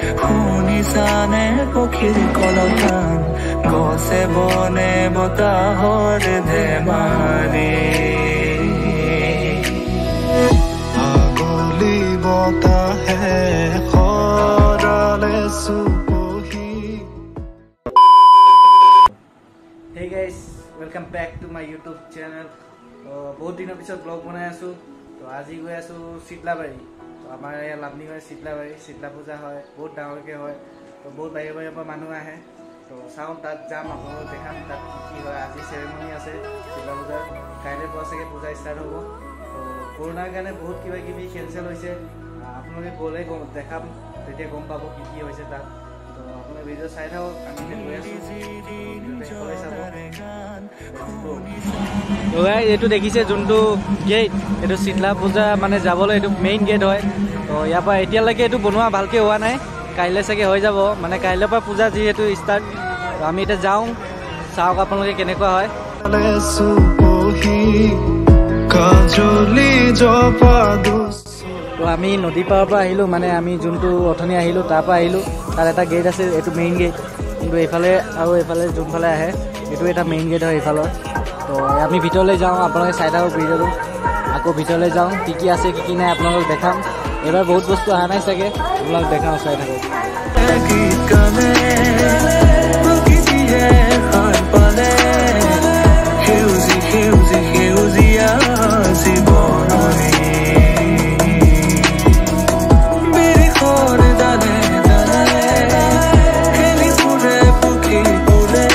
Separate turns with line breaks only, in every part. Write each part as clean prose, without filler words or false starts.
শুনিছানে পক্ষীৰ কলতান, গছে বনে বতাহৰ ধেমালি।
আগলি বতাহে সৰালে চুপহি।
Hey guys, welcome back to my YouTube channel. বহুত দিনৰ পিছত ব্লগ বনাই আছোঁ। তো আজি গৈ আছোঁ শীতলাবাৰী। তো আমাৰ ইয়াত লামডিং হয় শীতলাবাৰী, শীতলা পূজা হয়, বহুত ডাঙৰকৈ হয়। তো বহুত বাহিৰৰ বাহিৰৰ পৰা মানুহ আহে। তো চাওঁ, তাত যাম, আপোনালোকক দেখাম তাত কি কি হয়। আজি চেৰেমনি আছে শীতলা পূজাৰ, কাইলৈ পৰা চাগে পূজা ষ্টাৰ্ট হ'ব। তো কৰোণাৰ কাৰণে বহুত কিবা কিবি কেঞ্চেল হৈছে। আপোনালোকে গ'লে গম দেখাম, তেতিয়া গম পাব কি কি হৈছে তাত। তো আপোনালোকে ভিডিঅ' চাই থাকক, আমি এতিয়া গৈ আছোঁ, শেষলৈ চাব। তো guys, এইটো দেখিছে যোনটো গেট, এইটো শীতলা পূজা মানে যাবলৈ এইটো মেইন গেট হয়। তো ইয়াৰ পৰা এতিয়ালৈকে এইটো বনোৱা ভালকৈ হোৱা নাই, কাইলৈ চাগে হৈ যাব, মানে কাইলৈৰ পৰা পূজা যিহেতু ষ্টাৰ্ট। তো আমি এতিয়া যাওঁ, চাওক আপোনালোকে কেনেকুৱা হয়।
চুপহি কাজলি জপা।
তো আমি নদী পাৰৰ পৰা আহিলোঁ, মানে আমি যোনটো অথনি আহিলোঁ তাৰ পৰা আহিলোঁ। তাত এটা গেট আছে, এইটো মেইন গেট। কিন্তু এইফালে আৰু এইফালে যোনফালে আহে এইটো এটা মেইন গেট হয় এইফালৰ। তো আমি ভিতৰলৈ যাওঁ, আপোনালোকে চাই থাকক ভিডিঅ'টো। আকৌ ভিতৰলৈ যাওঁ, কি কি আছে কি কি নাই আপোনালোকক দেখাম। এইবাৰ বহুত বস্তু অহা নাই চাগে, আপোনালোক দেখাওঁ, চাই থাকক।
গীত গালে প্ৰকৃতিয়ে সাৰ পালে, সেউজী সেউজী সেউজীয়া জীৱনৰে। বিৰিখৰ ডালে ডালে খেলি ফুৰে পক্ষীবোৰে,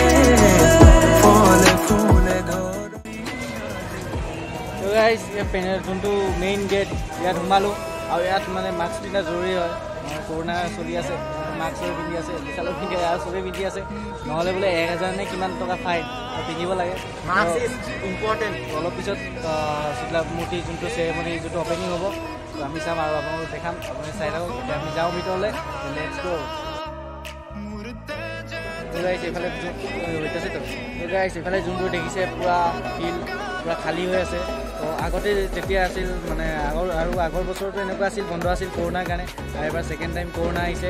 ফলে ফুলে ধৰ।
তো গাইজ, এই পেনেল যোনটো মেইন গেট, ইয়াত সোমালোঁ। আৰু ইয়াত মানে মাস্ক পিন্ধা জৰুৰী হয়, মানে কৰোণা চলি আছে, মাস্ক চবে পিন্ধি আছে, বিশালো পিন্ধি আছে আৰু চবেই পিন্ধি আছে। নহ'লে বোলে 1000 নে কিমান টকা ফাইন, আৰু পিন্ধিব লাগে।
Mask is important.
অলপ পিছত শীতলা মূৰ্তি যোনটো চেৰেমনি, যোনটো অপেনিং হ'ব, তো আমি চাম আৰু আপোনালোকক দেখাম, আপুনি চাই থাকক। এতিয়া আমি যাওঁ ভিতৰলৈ, let's গ'। গাইছ, এইফালে হৈতেছেতো। তো গাইছ, এইফালে যোনবোৰ দেখিছে পূৰা ফিল্ড পূৰা খালী হৈ আছে। তো আগতে যেতিয়া আছিল, মানে আগৰ আৰু আগৰ বছৰতো এনেকুৱা আছিল, বন্ধ আছিল কৰোণাৰ কাৰণে। আৰু এবাৰ ছেকেণ্ড টাইম কৰোণা আহিছে,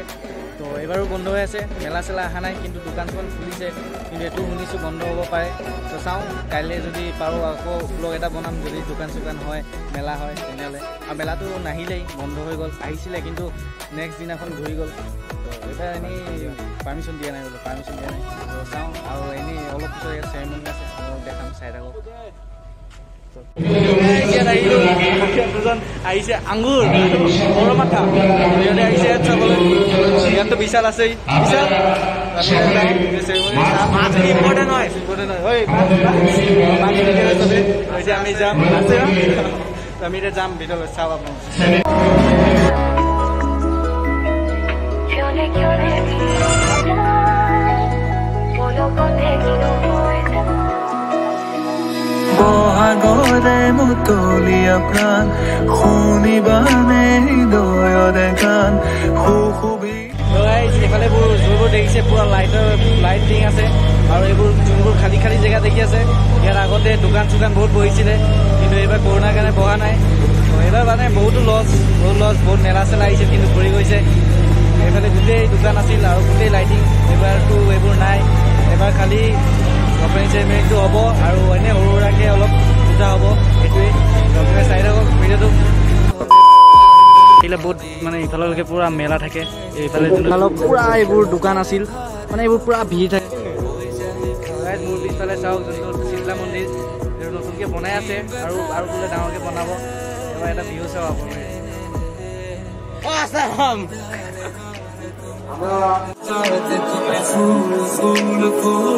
তো এইবাৰো বন্ধ হৈ আছে। মেলা চেলা অহা নাই, কিন্তু দোকান চোকান খুলিছে। কিন্তু এইটো শুনিছোঁ বন্ধ হ'ব পাৰে। তো চাওঁ, কাইলৈ যদি পাৰোঁ আকৌ ব্লগ এটা বনাম, যদি দোকান চোকান হয়, মেলা হয় তেনেহ'লে। আৰু মেলাটো নাহিলেই, বন্ধ হৈ গ'ল। আহিছিলে কিন্তু নেক্সট দিনাখন ঘূৰি গ'ল। তো এইবাৰ এনেই পাৰ্মিশ্যন দিয়া নাই বোলে, পাৰ্মিশ্যন দিয়া নাই। তো চাওঁ, আৰু এনেই অলপ পিছত ইয়াত চেৰেমনি আছে, আপোনালোকক দেখাম, চাই থাকক। ইয়াত আহিলোঁ, ইয়াত দুজন আহিছে, আঙুৰ বৰমাথা, সিহঁতে আহিছে ইয়াত চাবলৈ। ইয়াততো বিশাল আছেই, বিশাল
ইম্পৰ্টেণ্ট হয়।
ইম্পৰ্টেণ্ট হয়। এতিয়া আমি যাম, আছে ন? তো আমি এতিয়া যাম ভিতৰলৈ, চাওক আপোনালোক।
ক্ষণে ক্ষণে পলকতে কিনো হৈ যায়।
বহাগৰে মুতলীয়া প্ৰাণ, শুনিবানে হৃদয়ৰে গান সুশোভি।
তো গাইজ, এইফালে এইবোৰ যোনবোৰ দেখিছে পূৰা লাইটৰ লাইটিং আছে। আৰু এইবোৰ যোনবোৰ খালী খালী জেগা দেখি আছে, ইয়াত আগতে দোকান চোকান বহুত বহিছিলে, কিন্তু এইবাৰ কৰোণাৰ কাৰণে বহা নাই। তো এইবাৰ মানে বহুতো লছ, বহুত লছ, বহুত মেলা চেলা আহিছিল কিন্তু ঘূৰি গৈছে। এইফালে গোটেই দোকান আছিল আৰু গোটেই লাইটিং, এইবাৰতো এইবোৰ নাই। এইবাৰ খালি অপেনিং চেৰেমনিটো হ'ব আৰু এনেই সৰু সুৰাকৈ অলপ পূজা হ'ব, সেইটোৱেই। তো আপোনালোকে চাই থাকক ভিডিঅ'টো। এইফালে বহুত মানে ইফাললৈকে পূৰা মেলা থাকে। এইফালে যোনটো পূৰা এইবোৰ দোকান আছিল, মানে এইবোৰ পূৰা ভিৰ থাকে। Guys, মোৰ পিছফালে চাওক যোনটো শীতলা মন্দিৰ, এইটো নতুনকৈ বনাই আছে আৰু আৰু বোলে ডাঙৰকৈ বনাব। এবাৰ এটা ভিউ চাওক আপোনালোকে।
ফুল ফুল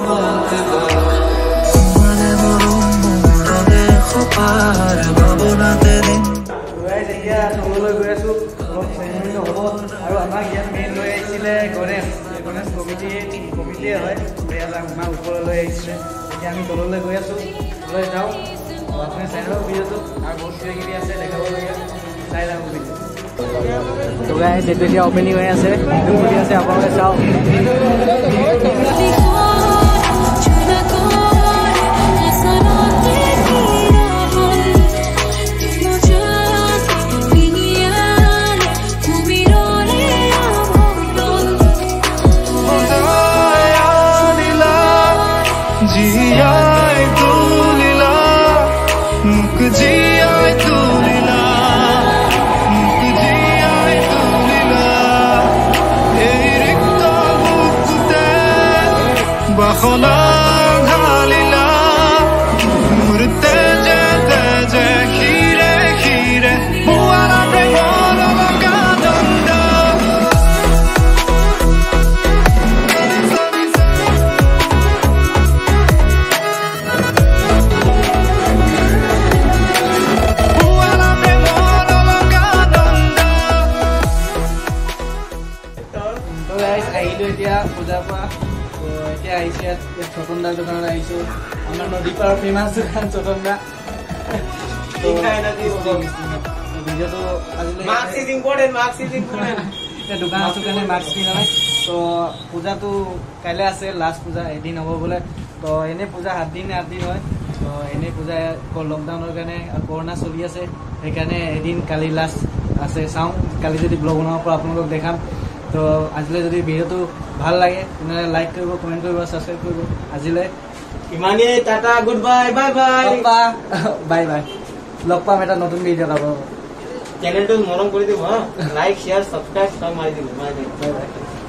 মানে মৰম মোৰৰে সপাৰ ভাৱনাতে দিন।
গাইজ, এতিয়া তললৈ গৈ আছোঁ, অলপ চেৰেমনিটো হ'ব। আৰু আমাক ইয়াত মেইন লৈ আহিছিলে গণেশ, গণেশ কমিটিয়ে হয়, ইয়াত আমাক ওপৰলৈ লৈ আহিছিলে। এতিয়া আমি তললৈ গৈ আছোঁ, তললৈ যাওঁ। আপুনি চাই থাকক ভিডিঅ'টো, আৰু বহুত কিবা কিবি আছে দেখাবলগীয়া, চাই থাকক ভিডিঅ'। তো গাইজ, এইটো এতিয়া অপেনিং হৈ আছে, এইটো খুলি আছে, আপোনালোকে চাওক।
Thank you.
জীয়াই তুলিলা, মোক জীয়াই তুলিলা। এই ৰিক্ত বুকুতে বাসনা ঢালিলা। মোৰ তেজে তেজে শিৰে শিৰে বোৱালা প্ৰেমৰ অলকানন্দ। বোৱালা প্ৰেমৰ অলকানন্দ।
তো গাইজ, আহিলোঁ এতিয়া পূজাৰ পৰা। তো এতিয়া আহিছোঁ ইয়াত, ইয়াত চতন্দাৰ দোকানত আহিছোঁ, আমাৰ নদী পাৰৰ ফেমাছ দোকান চতন্দা। তো ভিডিঅ'টো আজিলৈ
Mask is important, mask is important.
এতিয়া দোকান আছোঁ কাৰণে মাস্ক পিন্ধা নাই। তো পূজাটো কাইলৈ আছে, লাষ্ট পূজা এদিন হ'ব বোলে। তো এনেই পূজা 7 দিন 8 দিন হয়। তো এনেই পূজা লকডাউনৰ কাৰণে, কৰোণা চলি আছে, সেইকাৰণে এদিন কালি লাষ্ট আছে। চাওঁ, কালি যদি ব্লগ বনাব পাৰোঁ আপোনালোকক দেখাম। তো আজিলৈ যদি ভিডিঅ'টো ভাল লাগে তেনেহ'লে লাইক কৰিব, কমেণ্ট কৰিব, ছাবস্ক্ৰাইব কৰিব। আজিলৈ
ইমানেই, tata, good bye, bye bye.
Bye bye, লগ পাম এটা নতুন ভিডিঅ'ত আপোনালোকক।
চেনেলটো মৰম কৰি দিব, হা, লাইক, শ্বেয়াৰ, ছাবস্ক্ৰাইব চব মাৰি দিব, বাই বাই।
Bye bye.